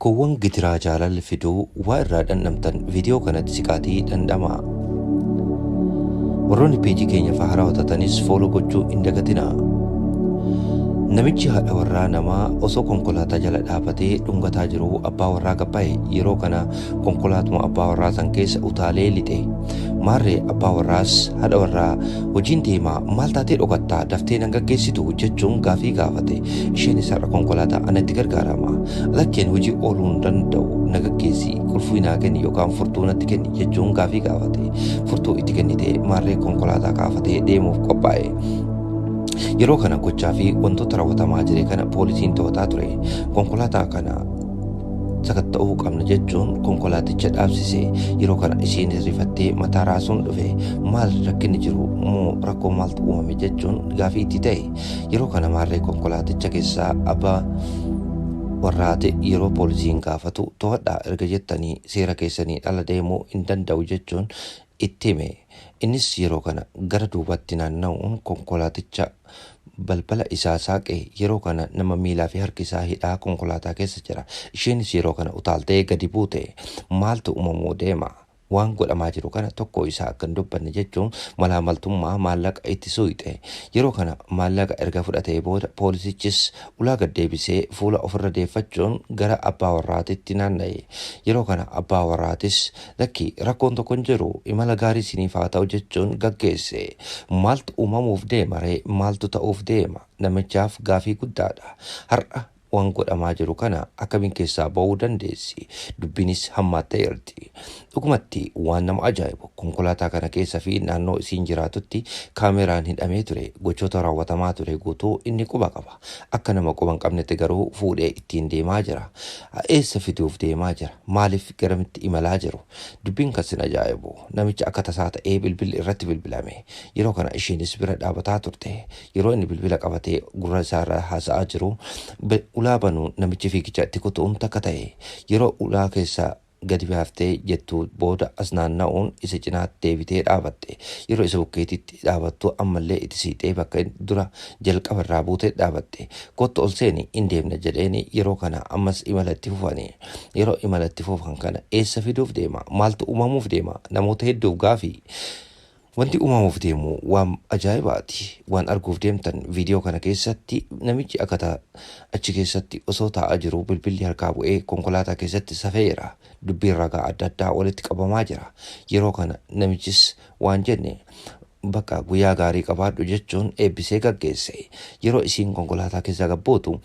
Rakkoowwan gidiraa jaalalli fiduu waa irraa dhandhamtan viidiyoo kanatti siqaatii dhandhamaa. Warroonni peejii keenya haaraa hojjetanis fooloo gochuu hin dagatinaa. Namichi haadha warraa namaa osoo konkolaataa jala dhaabatee dhungataa jiruu abbaa warraa gabbaa'e. Yeroo kana konkolaatuma abbaa warraa san keessa utaalee lixe. Maarree abbaa warraas haadha warraa hojiin deemaa maal taatee dhokattaa daftee nan gaggeessitu jechuun gaafii gaafate. Isheenis har'a konkolaataa anatti gargaarama. Lakkeen hojii ooluu hin danda'u, na gaggeessi, qulfii naa kenni yookaan furtuu natti kenni jechuun gaafii gaafate. Furtuu itti kennite, maarree konkolaataa kaafatee deemuuf qophaa'e. Yeroo kana gochaa fi wantoota raawwatamaa jire kana poolisiin to'ataa ture. Konkolaataa kana sakatta'uu qabna jechuun konkolaaticha dhaabsise. Yeroo kana isheen rifattee mataa raasuun dhufe. Maal rakkinni jiru moo rakkoo maaltu uumame jechuun gaafii itti ta'e. Yeroo kana maarree konkolaaticha keessaa abbaa warraate yeroo poolisiin gaafatu to'adhaa erga jettanii seera keessanii ala deemuu hin danda'u jechuun itti hime. Innis yeroo kana gara duubatti naanna'uun konkolaaticha balbala isaa saaqe. Yeroo kana nama miilaa fi harki isaa hidhaa konkolaataa keessa jira. Isheenis yeroo kana utaaltee gadi buute. Maaltu uumamuu deema? Waan godhamaa jiru kana tokko isaa akka hin dubbanne jechuun malaamaltummaa maallaqa itti suuqxe. Yeroo kana maallaqa erga fudhatee booda poolisichis ulaa gad deebisee fuula ofirra deeffachuun gara abbaa warraatitti naanna'e. Yeroo kana abbaa warraatis lakki rakkoon tokko hin jiru, imala gaarii isiniif haa ta'u jechuun gaggeesse. Maaltu uumamuuf deema ree? Maaltu ta'uuf deema? Namichaaf gaafii guddaadha. Har'a waan godhamaa jiru kana akkamiin keessaa ba'uu dandeessi? Dubbiinis hammaatteerti. Dhugumatti waan nama ajaa'ibu konkolaataa kana keessa fi naannoo isiin jiraatutti kaameraan hidhamee ture. Gochoota raawwatamaa ture guutuu inni quba qaba. Akka nama quba hin qabnetti garuu fuudhee ittiin deemaa jira. Eessa fiduuf deemaa jira? Maaliif garamitti imalaa jiru? Dubbiin kan sin ajaa'ibu namicha akka tasaa ta'ee bilbilli irratti bilbilame. Yeroo kana isheenis bira dhaabataa turte. Yeroo inni bilbila qabatee gurra isaarraa haasa'aa jiru ulaa banuun namichi fiigicha itti kutuun takka ta'e. Yeroo ulaa keessa gadi baaftee jettu booda as naanna'uun isa cinaatti deebitee dhaabatte. Yeroo isa bukkeetitti dhaabattu ammallee itti siixee bakka dura jalqaba irraa buutee dhaabatte. Kottu ol seeni hin deemna jedheeni. Yeroo kana ammas imala itti fufani. Yeroo imala itti fufan kana eessa fiduuf deema? Maaltu uumamuuf deema? Namoota hedduuf gaafii. Wanti uumamuuf deemu waan ajaa'ibaati. Waan arguuf deemtan viidiyoo kana keessatti namichi akka achi keessatti osoo taa'aa jiru bilbilli harkaa bu'ee konkolaataa keessatti safeera. Dubbiin ragaa adda addaa walitti qabamaa jira. Yeroo kana namichis waan jenne bakka guyyaa gaarii qabaadhu jechuun eebbisee gaggeesse. Yeroo isiin konkolaataa keessa gabbuutu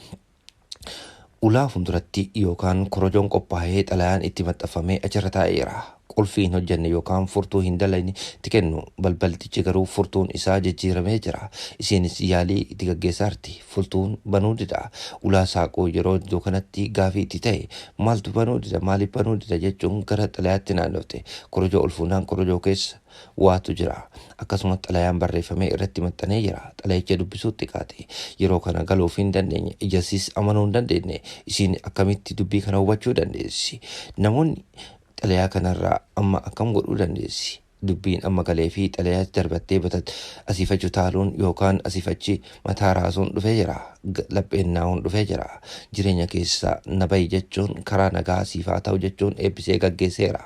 ulaa fuulduratti yookaan korojoon qophaa'ee xalayaan itti maxxanfamee achirra taa'eera. Qulfii hin hojjenne yookaan furtuu hin dalagne itti kennu, balbaltichi garuu furtuun isaa jijjiiramee jira. Isiinis yaalii itti gaggeessaarti. Furtuun banuu dida. Ulaa saaquu yeroo iddoo kanatti gaafii itti ta'e, maaltu banuu dida, maaliif banuu dida jechuun gara xalayaatti naannofte. Korojoo ol fuunaan korojoo keessa waatu jira. Akkasumas xalayaan barreeffamee irratti maxxanee jira. Xalayicha dubbisuutti kaate. Yeroo kana galuuf hin dandeenye. Ijasiis amanuu hin dandeenye. Isiin akkamitti dubbii kana hubachuu dandeessi? Namoonni xalayaa kanarraa amma akkam godhuu dandeessi? Dubbiin amma galee fi xalayaa darbattee batat asiif achi utaaluun yookaan asiif achi mataa raasuun dhufee jira. Lapheen naa'uun dhufee jira. Jireenya keessa na bahi jechuun karaa nagaa siif haa ta'u jechuun eebbisee gaggeesseera.